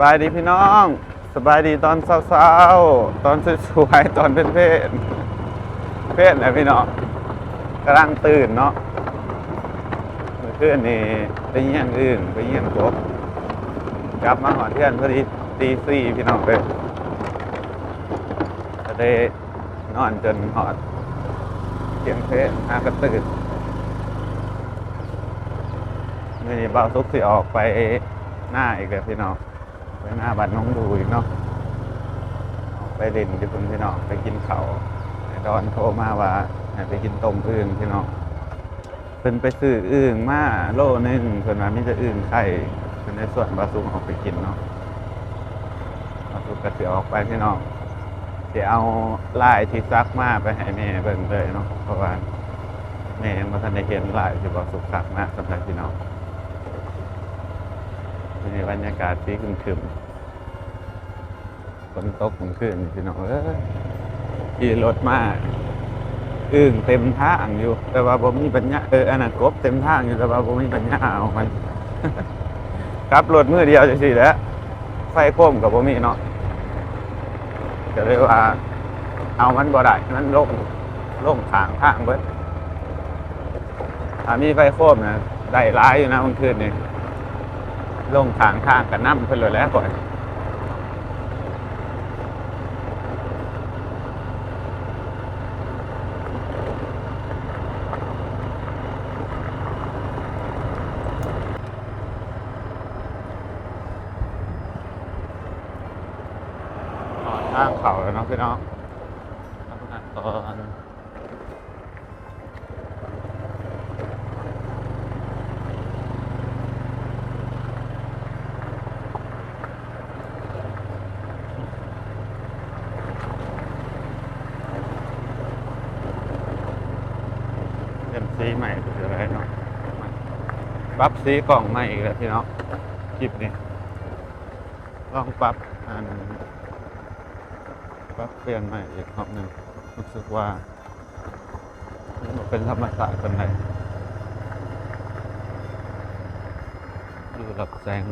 ບາຍດີພີ່ນ້ອງ ສະບາຍດີຕອນເຊົ້າໆ ຕອນສວຍໆ ຕອນເພນໆ ເພນແຫຼະພີ່ນ້ອງ ກຳລັງຕື່ນເນາະ. ເມື່ອຄືນນີ້ໄປຢ້ຽງອຶ່ງ ໄປຢ້ຽງກົບ ກັບມາຮອດເຮືອນພໍດີຕີສີ່ພີ່ນ້ອງເອີຍ ກະເລີຍ ນອນຈົນຮອດທ່ຽງຄືນ ຫາກະຕື່ນ. ມື້ນີ້ບ່າວສຸກຊິອອກໄປນາອີກແລ້ວພີ່ນ້ອງ ໄປນາບ້ານໜອງດູອີກເນາະ ໄປຫຼິ້ນຢູ່ພຸ້ນພີ່ນ້ອງ ໄປກິນເຂົ້າ. ໄອ້ດອນໂທມາວ່າໃຫ້ໄປກິນຕົ້ມອຶ່ງພີ່ນ້ອງ. ເພິ່ນໄປຊື້ອຶ່ງມາໂລໜຶ່ງ ເພິ່ນວ່າມີແຕ່ອຶ່ງໄຂ່ ເພິ່ນໄດ້ຊວນບ່າວສຸກອອກໄປກິນເນາະ. ບ່າວສຸກກະຊິອອກໄປພີ່ນ້ອງ ຊິເອົາລາຍທີ່ສັກມາໄປໃຫ້ແມ່ເບິ່ງເລີຍເນາະ ເພາະວ່າແມ່ຍັງບໍ່ທັນໄດ້ເຫັນລາຍທີ່ບ່າວສຸກສັກມາສ່ຳໃດພີ່ນ້ອງ. ມື້ນີ້ບັນຍາກາດສີຄຶ້ມໆ ຝົນຕົກມື້ຄືນນີ້ພີ່ນ້ອງເອີຍ ຂີ່ລົດມາ ອຶ່ງເຕັມທາງຢູ່ ແຕ່ວ່າບໍ່ມີບັນຍາ ເອີ ອັນນັ້ນ ກົບເຕັມທາງຢູ່ ແຕ່ວ່າບໍ່ມີບັນຍາເອົາມັນ ຂັບລົດມື້ດຽວຈັ່ງຊີ້ແຫຼະ ໄຟໂຄມກະບໍ່ມີເນາະ ກະເລີຍວ່າເອົາມັນບໍ່ໄດ້ ມັນລົງ ລົງຂ້າງທາງເບິດ. ຖ້າມີໄຟໂຄມນະ ໄດ້ຫຼາຍຢູ່ນະມື້ຄືນນີ້ ລົງຂ້າງທາງກະນຳເພິ່ນໂລດແຫຼະຂ້ອຍ. ຮອດທາງເຂົ້າແລ້ວເນາະພີ່ນ້ອງ ນັ່ງກ່ອນ. ປ່ຽນສີໃໝ່ເປັນຈັ່ງໃດເນາະ ປັບສີກ້ອງໃໝ່ອີກແລ້ວພີ່ນ້ອງ. ຄລິບນີ້ລອງປັບ ອັນ ປັບປ່ຽນໃໝ່ອີກຮອບໜຶ່ງ ຮູ້ສຶກວ່າ ມັນບໍ່ເປັນທຳມະຊາດປານໃດ ຢູ່ລັບແສງ.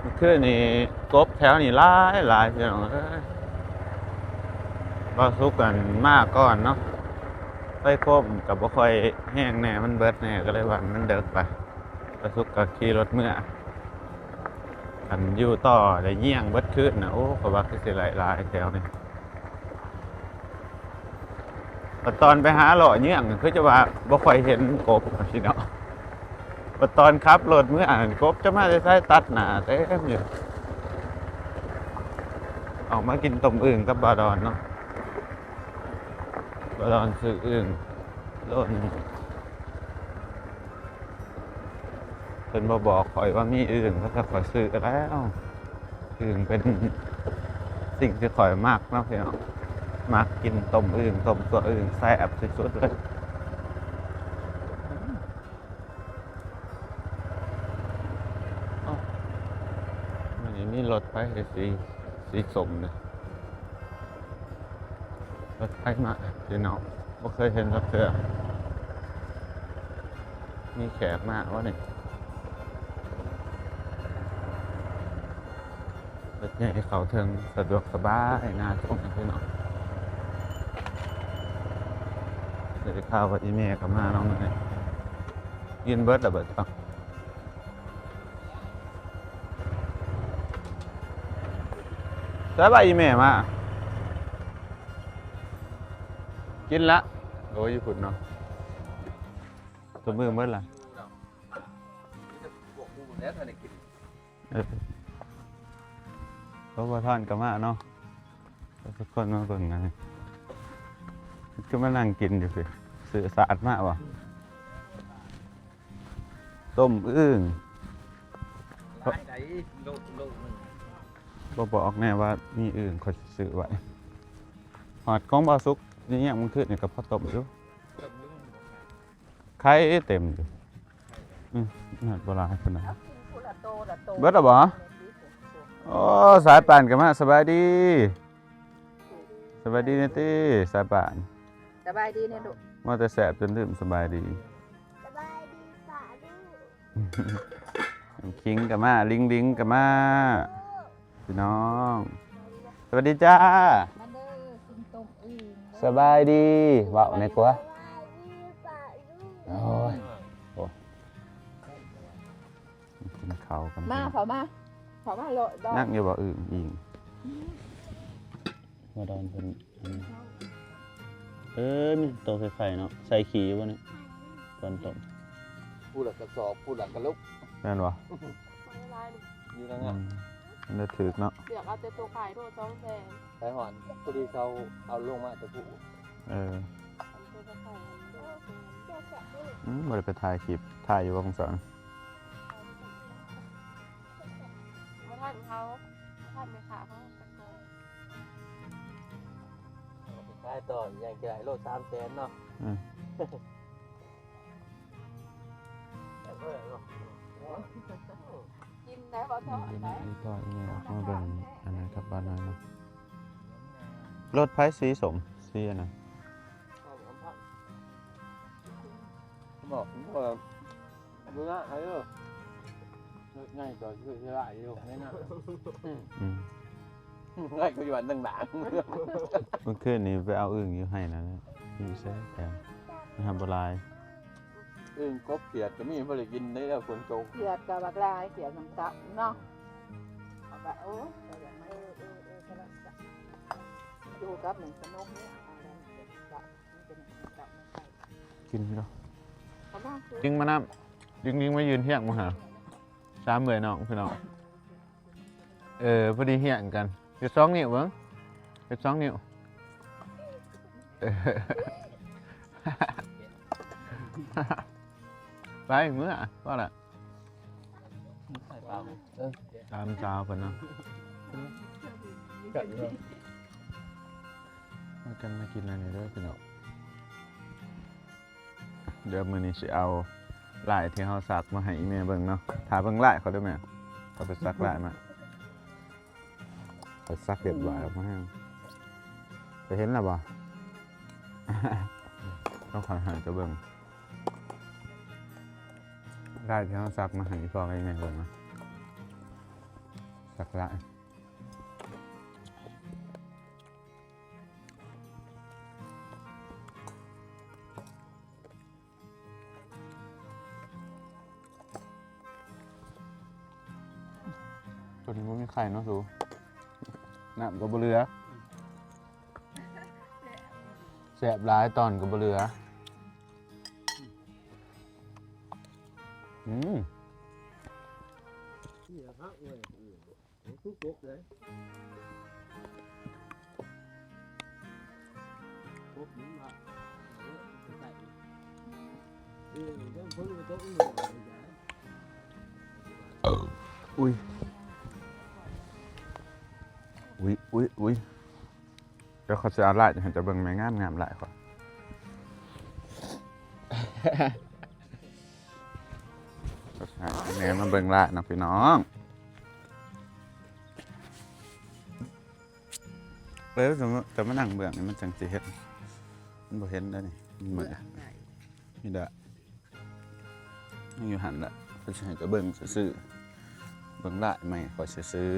ເມື່ອຄືນນີ້ກົບແຖວນີ້ຫຼາຍໆ ພີ່ນ້ອງເອີຍ. ບ່າວສຸກ ອັນ ມາກ່ອນເນາະ ໄຟໂຄມກະບໍ່ຄ່ອຍແຮງແດ່ ມັນເບິດແດ່ ກະເລີຍວ່າມັນເດິກໄປ. ບ່າວສຸກກະຂີ່ລົດເມືອ ອັນ ຢູ່ຕໍ່ໄດ້ຍ່ຽງເບິດຄືນນະ. ໂອ້ ຂ້ອຍວ່າຄືຊິໄດ້ຫຼາຍແຖວນີ້. ບັດຕອນໄປຫາເລາະເຍືອງ ຄືຈະວ່າບໍ່ຄ່ອຍເຫັນກົບຊີ້ເນາະ. ບັດຕອນຂັບລົດເມືອ ກົບຈະມາແຕ່ໃສ ຕັດໜ້າເຕັມຢູ່. ອອກມາກິນຕົ້ມອຶ່ງກັບບ່າວດອນເນາະ. ບ່າວດອນຊື້ອຶ່ງໂລໜຶ່ງ. ເພິ່ນບໍ່ບອກຂ້ອຍວ່າມີອຶ່ງ ແລ້ວຂ້ອຍຊື້ແລ້ວ. ອຶ່ງເປັນສິ່ງທີ່ຂ້ອຍມັກເນາະພີ່ນ້ອງ ມັກກິນຕົ້ມອຶ່ງ ຕົ້ມຕົວອຶ່ງ ແຊບທີ່ສຸດເລີຍ. ມື້ນີ້ມີລົດໄປໃຫ້ສີ ສີສົ້ມເດ້. ລົດໃຜມາພີ່ນ້ອງ ບໍ່ເຄີຍເຫັນຈັກເທື່ອ. ມີແຂກມາວະນີ້. ລົດໃຫຍ່ເຂົ້າເຖິງສະດວກສະບາຍ ໜ້າຊົມພີ່ນ້ອງ. ໄດ້ຂ່າວວ່າອີ່ແມ່ກໍມາເນາະມື້ນີ້. ກິນເບິດລະເບິດເອົາ. ໃສວ່າອີ່ແມ່ມາ? ກິນລະ. ໂອ້ຍ ຢູ່ພຸ້ນເນາະ. ຕົບມືເບິດລະ. ເອີ ໂອ້ ບໍ່ທານກໍມາເນາະ. ທຸກຄົນມາເບິ່ງອັນນີ້ ຄືມານັ່ງກິນຢູ່ພີ້. ຊື້ສາດມາບໍ່? ຕົ້ມອຶ່ງ. ຫຼາຍໃດ ໂລ ໂລໜຶ່ງ. ບໍ່ບອກແນ່ວ່າມີອຶ່ງ ຂ້ອຍຊິຊື້ໄວ້. ຮອດຂອງບ່າວສຸກນີ້ຍັງ ມື້ຄືນນີ້ກໍພໍຕົ້ມຢູ່. ໄຂ່ເຕັມຢູ່. ອືມ ບໍ່ຫຼາຍປານໃດ. ເອົາກິນຜູ້ລະໂຕລະໂຕ. ເບິດແລ້ວບໍ່? ໂອ້ ສາຍປ່ານກໍມາ. ສະບາຍດີ ສະບາຍດີແດ່ຕິ ສາຍປ່ານ. ສະບາຍດີແດ່ລູກ. ວ່າແຕ່ແຊບຈົນລືມສະບາຍດີ. ສະບາຍດີປ້າລຸງ. ຄິງກໍມາ ລິງໆກໍມາ ພີ່ນ້ອງ. ສະບາຍດີຈ້າ. ມາເດີ ກິນຕົ້ມອຶ່ງເດີ. ສະບາຍດີ ເວົ້າແດ່ກວ່າ. ສະບາຍດີປ້າລຸງ. ໂອ້ຍ ໂອ້ຍ ກິນເຂົ້າກັນ. ມາ ເຂົ້າມາ ເຂົ້າມາໂລດ. ຍັງຢູ່ບໍ່? ອຶ່ງອີ່ງ ມາດອນເພິ່ນ. ອືມ ເອີ ມີໂຕໄຟໆເນາະ. ໃສ່ຂີ້ຢູ່ບໍ່ນີ້? ກ່ອນຕົ້ມ. ຜູ້ລະກະສອບ ຜູ້ລະກະລຸກ ແມ່ນບໍ່? ຢູ່ນັ້ນ ອືມ ມັນໄດ້ຖືກເນາະ. ເລືອກເອົາແຕ່ໂຕໄຂ່ໂລດສອງແສນ. ໄປຮອດ ພໍດີເຂົາເອົາລົງມາແຕ່ຜູ້. ເອີ ອັນໂຕໄຂ່ ອືມ ບໍ່ໄດ້ໄປຖ່າຍຄລິບ. ຖ່າຍຢູ່ບໍ່ຂອງສອນ? ບໍ່ທັນເຂົາ ບໍ່ທັນແມ່ຄ້າເຂົາ. ເອົາໄປຂາຍຕໍ່ ຢ່າງຈະໄດ້ໂລສາມແສນເນາະ. ອືມ ກິນໄດ້ບໍ່? ທອດໄດ້. ອີ່ພໍ່ອີ່ແມ່ອອກມາເບິ່ງອັນນັ້ນກັບບ່າວນ້ອຍເນາະ. ລົດໃຜສີສົ້ມ? ສີອັນນັ້ນ. ບອກ ເບິ່ງນະ ໃຫ້ເດີ ເຮັດໃຫຍ່ກໍຄືຊິຫຼາຍຢູ່ໃນນະ. ອືມ ອືມ ຫຼາຍກວ່າຢູ່ບ້ານຕ່າງໆ. ມື້ຄືນນີ້ໄປເອົາອຶ່ງຢູ່ໄຮ່ນັ້ນແຫຼະ ຢູ່ໃສແຖວນັ້ນ ບໍ່ຫຼາຍ. ອຶ່ງ ກົບ ຂຽດກໍມີ ບໍ່ໄດ້ກິນໄດ້ແລ້ວ ຝົນຕົກ. ຂຽດກໍບັກຫຼາຍ ຂຽດນ້ຳເຕົ້າເນາະ. ເອົາກະ ໂອ້ຍ ກໍຢາກມາ ເອີ ເອີ ເອີ ກໍແລ້ວ ຢູ່ກັບໜຶ່ງຂະໜົມນີ້ ເອົາແລ້ວ ກິນເນາະ. ດິງມານຳ ດິງໆ ມາຢືນຮຽງມາຫາ ສາມເອື້ອຍນ້ອງພີ່ນ້ອງ. ເອີ ພໍດີຮຽງກັນ ເຮັດສອງນິ້ວເບິ່ງ ເຮັດສອງນິ້ວ. ເອີ ໄປເມືອ ພໍລະ. ເອີ ຕາມສາວເພິ່ນເນາະ. ມາກັນມາກິນອັນນີ້ເດີພີ່ນ້ອງ. ດຽວມື້ນີ້ຊິເອົາລາຍທີ່ເຮົາສັກມາໃຫ້ອີ່ແມ່ເບິ່ງເນາະ. ຖ້າເບິ່ງລາຍເຂົາເດີແມ່. ເຂົາໄປສັກລາຍມາ ເຂົາສັກຮຽບຮ້ອຍອອກມາ. ເຈົ້າເຫັນແລ້ວບໍ່? ຕ້ອງຂໍໃຫ້ເຈົ້າເບິ່ງ ລາຍທີ່ເຮົາສັກມາໃຫ້ພໍ່ກັບອີ່ແມ່ເບິ່ງນະ. ສັກລາຍ. ໂຕນີ້ບໍ່ມີໄຂ່ເນາະສູ. ນ້ຳກໍບໍ່ເຫຼືອ. ແຊບຫຼາຍ ຕອນກໍບໍ່ເຫຼືອ. ອືມ. ຄືກົບເລີຍ ກົບມັນວ່າ ເອີ ເອີ ເດີ ເພິ່ນກໍຕົກລົງ. ອຸ້ຍ ອຸ້ຍ ອຸ້ຍ ອຸ້ຍ. ດຽວຂ້ອຍຊິເອົາລາຍໃຫ້ເຈົ້າເບິ່ງແມ່ ງາມໆ ລາຍຂ້ອຍ. ໃຫ້ແມ່ມາເບິ່ງລາຍເນາະພີ່ນ້ອງ. ເອີ ຈະມາ ຈະມານັ່ງເບື້ອງນີ້ ມັນຈັ່ງຊິເຫັນ. ມັນບໍ່ເຫັນໄດ໋ນີ້ ມັນມືດ. ນີ້ເດີ ມັນຢູ່ຫັ້ນລະ. ຂ້ອຍຊິໃຫ້ເຈົ້າເບິ່ງຊື່ໆ ເບິ່ງລາຍໃໝ່ຂ້ອຍຊື່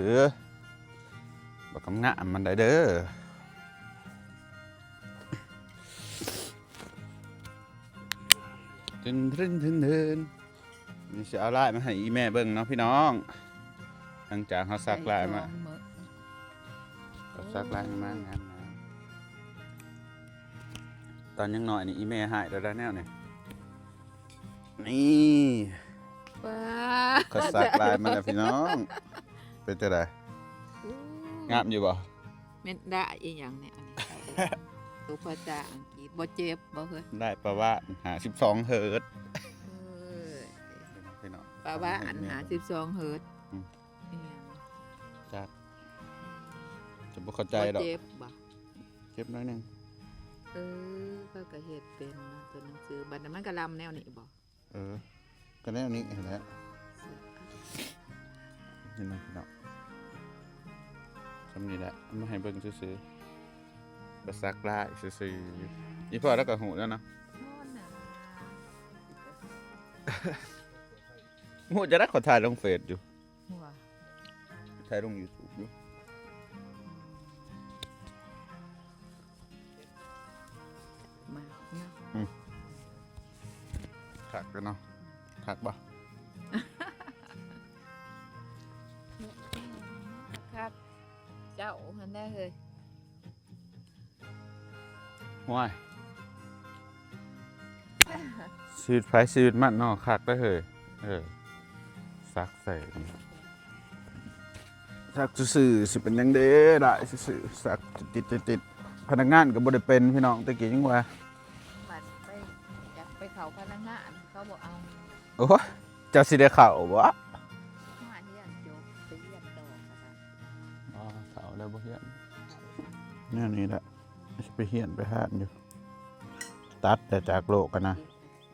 ໆ. ບັກງາມໆ ມັນໄດ໋ເດີ. ຕຶນ ຕຶນ ຕຶນ ຕຶນ. ນີ້ຊິເອົາລາຍມາໃຫ້ອີ່ແມ່ເບິ່ງເນາະພີ່ນ້ອງ. ຫຼັງຈາກເຮົາສັກລາຍມາ ເຮົາສັກລາຍມາງາມໆ. ຕອນຍັງນ້ອຍນີ້ ອີ່ແມ່ຮ້າຍແລ້ວໄດ໋ແນວນີ້. ນີ້ ວ້າ ຂ້ອຍສັກລາຍມາແລ້ວພີ່ນ້ອງ. ເປັນຈັ່ງໃດ? ອືມ ງາມຢູ່ບໍ່? ແມ່ນໄດ້ອີ່ຫຍັງແນວນີ້? ໂຕພາສາອັງກິດ. ບໍ່ເຈັບບໍ່ເຮີ້ຍ? ໄດ້ປະວານຫ້າສິບສອງເຮີດ. ເອີ ພີ່ນ້ອງ ປະວານຫ້າສິບສອງເຮີດ. ອືມ ອີ່ຫຍັງ? ຈັກ ຈະບໍ່ເຂົ້າໃຈດອກ. ບໍ່ເຈັບບໍ່? ເຈັບໜ້ອຍໜຶ່ງ. ເອີ ຂ້ອຍກໍເຮັດເປັນເນາະ ຕົວໜັງສື. ບັດນັ້ນມັນກໍລຳແນວນີ້ບໍ່? ເອີ ກໍແນວນີ້ຫັ້ນແຫຼະ ນີ້ນະພີ່ນ້ອງ ຊ່ຳນີ້ແຫຼະ ເອົາມາໃຫ້ເບິ່ງຊື່ໆ ໄປສັກລາຍຊື່ໆ ອີ່ພໍ່ລາວກໍຮູ້ແລ້ວເນາະ ຮູ້ຈັ່ງໃດ ຂ້ອຍຖ່າຍລົງເຟສຢູ່ ວ່າ ຖ່າຍລົງຢູທູບຢູ່ ມາເນາະ ອືມ ຄັກເດ້ເນາະ ຄັກບໍ່ ຄັກ ເຈົ້າຫັ້ນແຫຼະເຮີ້ຍ ຫ້ວຍ ຊີວິດໃຜຊີວິດມັນເນາະ ຄັກເດ້ເຮີ້ຍ ເອີ ສັກໃສ່ ສັກຊື່ໆ ຊິເປັນຫຍັງເດ້ ຫຼາຍຊື່ໆ ສັກຕິດໆ ພະນັກງານກໍບໍ່ໄດ້ເປັນພີ່ນ້ອງ ແຕ່ກີ້ຍັງວ່າ ບັດໄປ ຢາກໄປເຂົ້າພະນັກງານ ເຂົາບໍ່ເອົາ ໂອ້ຍ ເຈົ້າຊິໄດ້ເຂົ້າບໍ່ ມາຮຽນຈົບ ໄປຮຽນຕໍ່ ອໍ ເຂົ້າແລ້ວບໍ່ຮຽນ ແນວນີ້ແຫຼະ ຊິໄປຮຽນໄປຫານຢູ່ ຕັດແຕ່ຈາກໂລກຫັ້ນນະ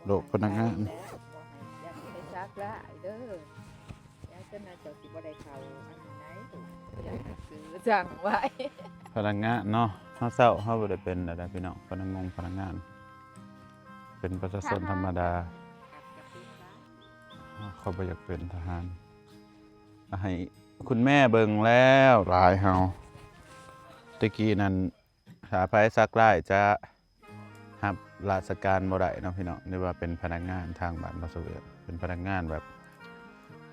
ໂລກພະນັກງານ ຢາກໃຫ້ສັກຫຼາຍເດີ ຢ່າຊັ້ນນະ ເຈົ້າຊິບໍ່ໄດ້ເຂົ້າອັນນັ້ນໃດ ຢາກຊື່ສັ່ງໄວ້ ພະນັກງານເນາະ ເຮົາເຊົາເຮົາບໍ່ໄດ້ເປັນແລ້ວເດີພີ່ນ້ອງ ພະນັກງານ ພະນັກງານ ເປັນປະຊາຊົນທຳມະດາ ເຂົາບໍ່ຢາກເປັນທະຫານ ໃຫ້ຄຸນແມ່ເບິ່ງແລ້ວ ຫຼາຍເຮົາ ແຕ່ກີ້ນັ້ນ ຖ້າໃຜສັກລາຍຈະຮັບລາຊະການບໍ່ໄດ້ເນາະພີ່ນ້ອງ ຫຼືວ່າເປັນພະນັກງານທາງບ້ານບໍ່ສະເຫວີຍນ ເປັນພະນັກງານແບບ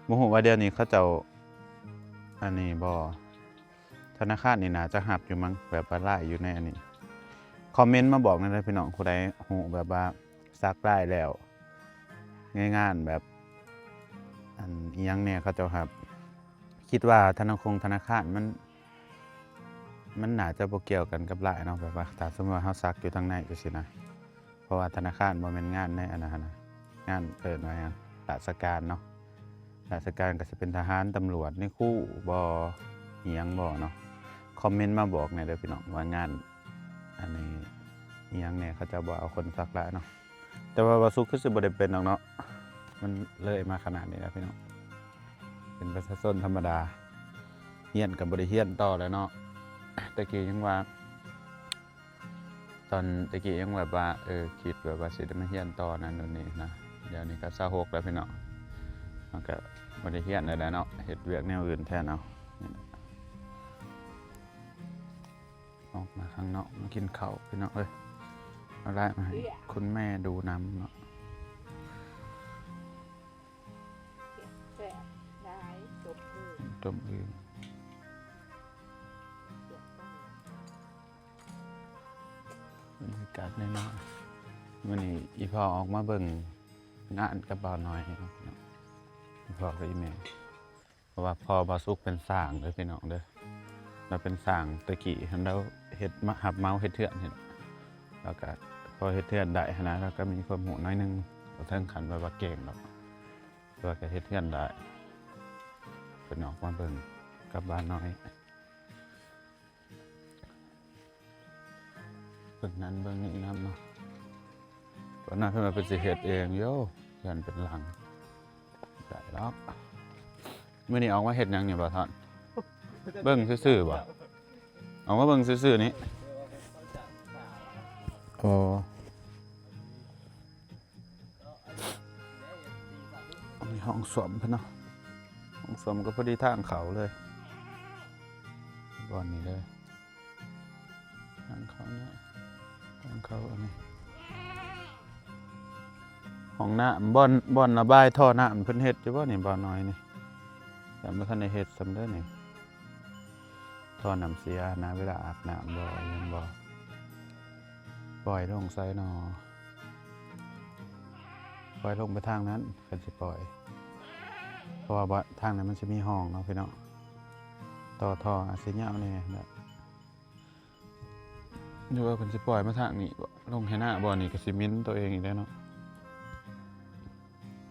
ບໍ່ຮູ້ວ່າດຽວນີ້ເຂົາເຈົ້າ ອັນນີ້ບໍ່ ທະນາຄານນີ້ໜ້າຈະຮັບຢູ່ມັ້ງ ແບບວ່າລາຍຢູ່ໃນອັນນີ້ ຄອມເມັນມາບອກແດ່ເດີພີ່ນ້ອງ ຜູ້ໃດຮູ້ແບບວ່າສັກລາຍແລ້ວ ໃນງານແບບ ອັນອີ່ຫຍັງແດ່ເຂົາເຈົ້າຮັບ ຄິດວ່າທະນາຄົງທະນາຄານມັນ ມັນໜ້າຈະບໍ່ກ່ຽວກັນກັບລາຍເນາະ ແບບວ່າຖ້າສົມມຸດວ່າເຮົາສັກຢູ່ທາງໃນຈັ່ງຊີ້ນະ ເພາະວ່າທະນາຄານບໍ່ແມ່ນງານໃນອັນນັ້ນຫັ້ນນະ ງານເອີ້ນວ່າຫຍັງ ລາຊະການເນາະ ລາຊະການກໍຊິເປັນທະຫານ ຕຳຫຼວດ ນາຍຄູບໍ ອີ່ຫຍັງບໍເນາະ ຄອມເມັນມາບອກແດ່ເດີພີ່ນ້ອງວ່າງານ ອັນນີ້ອີ່ຫຍັງແດ່ ເຂົາເຈົ້າບໍ່ເອົາຄົນສັກລາຍເນາະ ແຕ່ວ່າບ່າວສຸກຄືຊິບໍ່ໄດ້ເປັນດອກເນາະ ມັນເລີຍມາຂະໜາດນີ້ແລ້ວພີ່ນ້ອງ ເປັນປະຊາຊົນທຳມະດາ ຮຽນກໍບໍ່ໄດ້ຮຽນຕໍ່ແລ້ວເນາະ ແຕ່ກີ້ຍັງວ່າ ຕອນແຕ່ກີ້ຍັງແບບວ່າ ເອີ ຄິດແບບວ່າຊິໄດ້ມາຮຽນຕໍ່ນັ້ນໂນ່ນນີ້ນະ ດຽວນີ້ກໍຊາວຫົກແລ້ວພີ່ນ້ອງ ມັນກໍບໍ່ໄດ້ຮຽນແລ້ວແຫຼະເນາະ ເຮັດວຽກແນວອື່ນແທນເອົາ ອອກມາຂ້າງນອກມາກິນເຂົ້າພີ່ນ້ອງເອີຍ ເອົາລາຍມາໃຫ້ຄຸນແມ່ດູນຳເນາະ ແຊບຫຼາຍ ຕົ້ມອຶ່ງ ຕົ້ມອຶ່ງ ບັນຍາກາດນ້ອຍໆ ມື້ນີ້ອີ່ພໍ່ອອກມາເບິ່ງງານກັບບ່າວນ້ອຍເນາະ ອີ່ພໍ່ກັບອີ່ແມ່ ເພາະວ່າພໍ່ບ່າວສຸກເປັນຊ່າງເດີພີ່ນ້ອງເດີ ລາວເປັນຊ່າງແຕ່ກີ້ຫັ້ນ ລາວເຮັດມາ ຮັບເໝົາເຮັດເຮືອນຫັ້ນ ລາວກະພໍເຮັດເຮືອນໄດ້ຫັ້ນນະ ລາວກະມີຄວາມຮູ້ໜ້ອຍໜຶ່ງ ບໍ່ເຖິງຂັ້ນແບບວ່າເກັ່ງດອກ ແຕ່ວ່າກະເຮັດເຮືອນໄດ້ ເພິ່ນອອກມາເບິ່ງກັບບ່າວນ້ອຍ ເບິ່ງນັ້ນເບິ່ງນີ້ນຳເນາະ ຕອນນັ້ນເພິ່ນວ່າເພິ່ນຊິເຮັດເອງຢູ່ ຢ້ານເປັນຫຼັງ ໄດ້ດອກ ມື້ນີ້ອອກມາເຮັດຫຍັງນີ້ບ່າວທອນ ເບິ່ງຊື່ໆບໍ່ ອອກມາເບິ່ງຊື່ໆນີ້ ອໍ ອັນນີ້ຫ້ອງສ້ວມເພິ່ນເນາະ ຫ້ອງສ້ວມກໍພໍດີທາງເຂົ້າເລີຍ ບ່ອນນີ້ເລີຍ ທາງເຂົ້າເນາະ ທາງເຂົ້າອັນນີ້ ຫ້ອງນ້ຳ ບ່ອນ ບ່ອນລະບາຍທໍ່ນ້ຳ ເພິ່ນເຮັດຢູ່ບໍ່ນີ້ ບ່ອນນ້ອຍນີ້ ຍັງບໍ່ທັນໄດ້ເຮັດຊ້ຳເດີນີ້ ທໍ່ນ້ຳເສຍນະ ເວລາອາບນ້ຳບໍ່ ອີ່ຫຍັງບໍ່ ປ່ອຍລົງໃສນໍ ປ່ອຍລົງໄປທາງນັ້ນ ຄັນຊິປ່ອຍ ເພາະວ່າທາງນັ້ນມັນຊິມີຮ່ອງເນາະພີ່ນ້ອງ ຕໍ່ທໍ່ອາດຊິຍາວແດ່ແຫຼະ ຫຼືວ່າເພິ່ນຊິປ່ອຍມາທາງນີ້ບໍ ລົງໄຮ່ນາບ່ອນນີ້ກໍຊິໝິ່ນໂຕເອງອີກແລ້ວເນາະ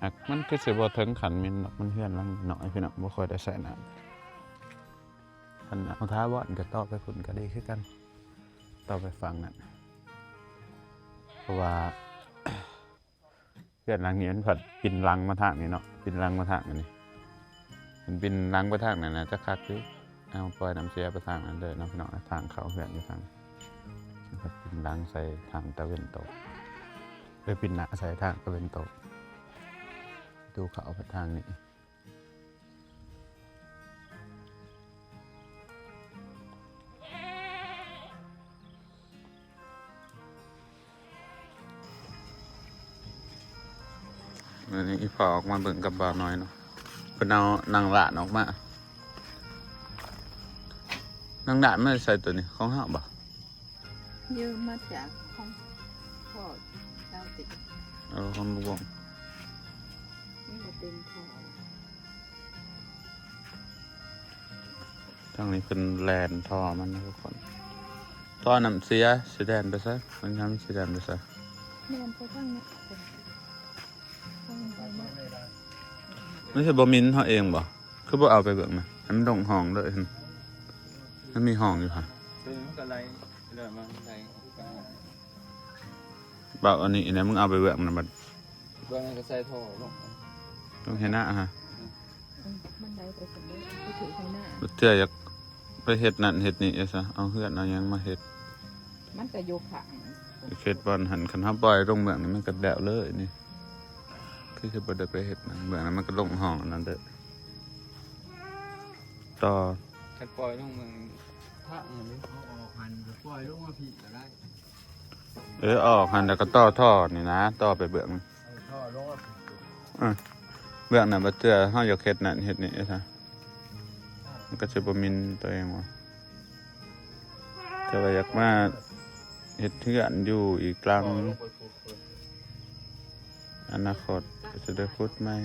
ຫາກມັນຄືຊິບໍ່ເຖິງຂັ້ນໝິ່ນດອກ ມັນເຮືອນຫຼັງນ້ອຍພີ່ນ້ອງ ບໍ່ຄ່ອຍໄດ້ໃຊ້ນ້ຳ ຄັນເອົາຖາວອນກໍຕໍ່ໄປພຸ້ນກໍດີຄືກັນ ຕໍ່ໄປຝັ່ງນັ້ນ ເພາະວ່າ ເຮືອນຫຼັງນີ້ມັນພັດປິ່ນຫຼັງມາທາງນີ້ເນາະ ປິ່ນຫຼັງມາທາງອັນນີ້ ມັນປິ່ນຫຼັງໄປທາງນັ້ນນະ ຈະຄັກຢູ່. ເອົາ ປ່ອຍນ້ຳເສຍໄປທາງນັ້ນເດີເນາະພີ່ນ້ອງ. ທາງເຂົ້າເຮືອນຢູ່ທາງ ມັນພັດປິ່ນຫຼັງໃສ່ທາງຕາເວັນຕົກ ເອີ ປິ່ນໜ້າໃສ່ທາງຕາເວັນຕົກ. ປະຕູເຂົ້າໄປທາງນີ້. ມື້ນີ້ອີ່ພໍ່ອອກມາເບິ່ງກັບບ່າວນ້ອຍເນາະ ເພິ່ນເອົານາງຫຼ້ານອອກມາ. ນາງຫຼ້ານມາແຕ່ໃສໂຕນີ້ ຂອງເຮົາບໍ່? ຢືມມາຈາກຂອງພໍ່ເຈົ້າຕິ? ເອີ ຂອງລຸງວົງ ມັນບໍ່ເຕັມທໍ່. ທາງນີ້ເພິ່ນແລ່ນທໍ່ມັນນະທຸກຄົນ. ທໍ່ນ້ຳເສຍຊິແລ່ນໄປໃສ? ມັນຍັງຊິແລ່ນໄປໃສ? ແລ່ນໄປທາງນີ້ ມັນຊິບໍ່ໝິ່ນເຮົາເອງບໍ່? ຄືບໍ່ເອົາໄປເບິ່ງນະ ໃຫ້ມັນລົງຮ່ອງເລີຍຫັ້ນ. ມັນມີຮ່ອງຢູ່ຫະ? ເອີ ມັນກໍໄຫຼເລີຍ ມັນໄຫຼ ບັກອັນນີ້ນະ ມຶງເອົາໄປເບື້ອງນັ້ນບັດ ເບື້ອງນັ້ນກໍໃສ່ທໍ່ລົງ ຕ້ອງເຮັດນະຮະ. ອືມ ມັນໄດ້ໄປສຳເລັດ ໄປຖືກໃນໜ້າ ບາງເທື່ອຢາກໄປເຮັດນັ້ນເຮັດນີ້ຊະ ເອົາເຮືອນເອົາຫຍັງມາເຮັດ ມັນກໍຢູ່ຂ້າງ ເຂດບ່ອນຫັ້ນ ຄັນເຮົາປ່ອຍລົງເບື້ອງນີ້ ມັນກໍແລ້ວເລີຍນີ້. ຄືຊິບໍ່ໄດ້ໄປເຮັດນະ ເບື້ອງນັ້ນມັນກໍລົງຮ່ອງອັນນັ້ນເດີ ຕໍ່ ຄັນປ່ອຍລົງເມືອງທາງນັ້ນເດ້ ເອົາອອກຫັ້ນກໍປ່ອຍລົງມາພີ້ກໍໄດ້. ເອີ ອອກຫັ້ນແລ້ວກໍຕໍ່ທໍ່ນີ້ນະ ຕໍ່ໄປເບື້ອງ ເອີ ຕໍ່ລົງມາພີ້ ເອີ ເບື້ອງນັ້ນ ບາດເທື່ອເຮົາຢາກເຮັດນັ້ນເຮັດນີ້ຊະ ມັນກໍຊິບໍ່ໝິ່ນຕົວເອງວ່າ ແຕ່ວ່າຢາກມາເຮັດເຮືອນຢູ່ອີກຫຼັງ ອະນາຄົດກໍຈະໄດ້ຂຸດໃໝ່.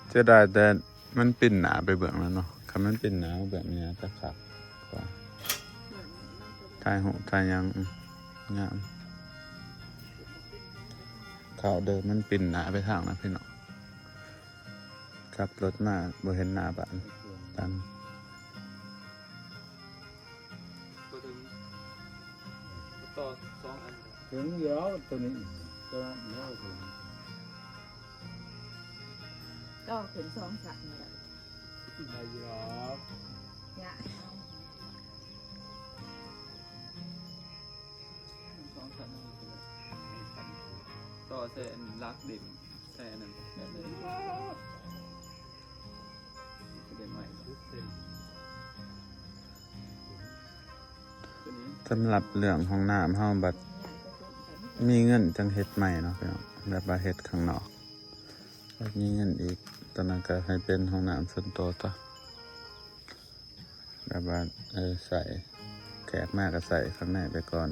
ເສຍດາຍແຕ່ມັນປິ່ນໜ້າໄປເບື້ອງນັ້ນເນາະ ຄັນມັນປິ່ນໜ້າເບື້ອງນີ້ຈະຄັກກວ່າ ຖ່າຍຮູບຖ່າຍຫຍັງ ອືມ ງາມ. ເຂົ້າເດີ ມັນປິ່ນໜ້າໄປທາງນັ້ນພີ່ນ້ອງ ຂັບລົດມາບໍ່ເຫັນໜ້າບ້ານ ຕັນ ບໍ່ເຖິງ ຕໍ່ສອງອັນ ເຖິງຢູ່ແລ້ວ ໂຕນີ້ ໂຕນັ້ນແລ້ວເຖິງ ຕໍ່ຂຶ້ນສອງຊັ້ນນີ້ແຫຼະ ໄດ້ຢູ່ດອກ ຍະ ເອົາ ສອງຊັ້ນ ຕໍ່ໃສ່ອັນຫຼັກເດັມ ໃສ່ອັນນັ້ນ ແບບນີ້ ຈະໄດ້ໃໝ່ ສຳລັບເລື່ອງຫ້ອງນ້ຳເຮົາບັດມີເງິນຈັ່ງເຮັດໃໝ່ເນາະພີ່ນ້ອງ ແບບວ່າເຮັດຂ້າງນອກ ແບບມີເງິນອີກ ຕອນນັ້ນກໍໃຫ້ເປັນຫ້ອງນ້ຳສ່ວນຕົວຊະ. ແບບວ່າ ເອີ ໃສ່ ແຂກມາກໍໃສ່ຂ້າງໃນໄປກ່ອນ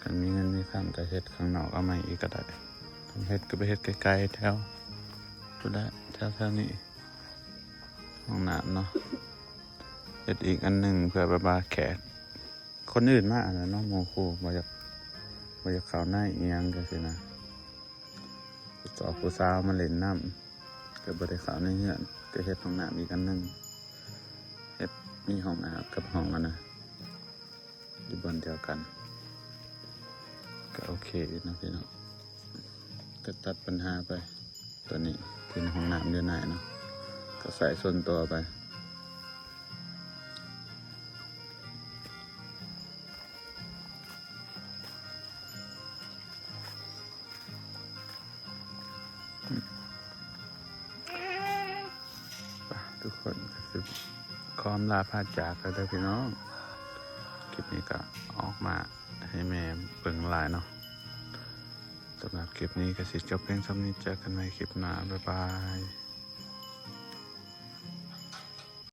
ຄັນມີເງິນມີຄຳກໍເຮັດຂ້າງນອກເອົາໃໝ່ອີກກໍໄດ້ ເຮັດກໍໄປເຮັດໄກໆ ແຖວພຸ້ນແຫຼະ ແຖວໆນີ້ ຫ້ອງນ້ຳເນາະ ເຮັດອີກອັນໜຶ່ງ ເພື່ອແບບວ່າແຂກຄົນອື່ນມາຫັ້ນແຫຼະເນາະ ໝູ່ຄູ່ ບໍ່ຢາກ ບໍ່ຢາກເຂົ້າໃນອີ່ຫຍັງຈັ່ງຊີ້ນະ. ຜູ້ສາວ ຜູ້ສາວມາຫຼິ້ນນຳ ກໍບໍ່ໄດ້ເຂົ້າໃນເຮືອນ ກໍເຮັດຫ້ອງນ້ຳອີກອັນໜຶ່ງ ເຮັດມີຫ້ອງອາບກັບຫ້ອງອັນນະ ຢູ່ບ່ອນດຽວກັນ ກໍໂອເຄຢູ່ເນາະພີ່ນ້ອງ ກໍຕັດບັນຫາໄປ. ຕົວນີ້ທີ່ຫ້ອງນ້ຳຢູ່ໃນເນາະ ກໍໃຊ້ສ່ວນຕົວໄປ. ທຸກຄົນ ກໍຊິຂໍອຳລາພາຈາກແລ້ວເດີພີ່ນ້ອງ ຄລິບນີ້ກໍອອກມາໃຫ້ແມ່ເບິ່ງຫຼາຍເນາະ. ສຳລັບຄລິບນີ້ກໍຊິຈົບພຽງສ່ຳນີ້ ເຈີກັນໃໝ່ຄລິບໜ້າ ບາຍບາຍ.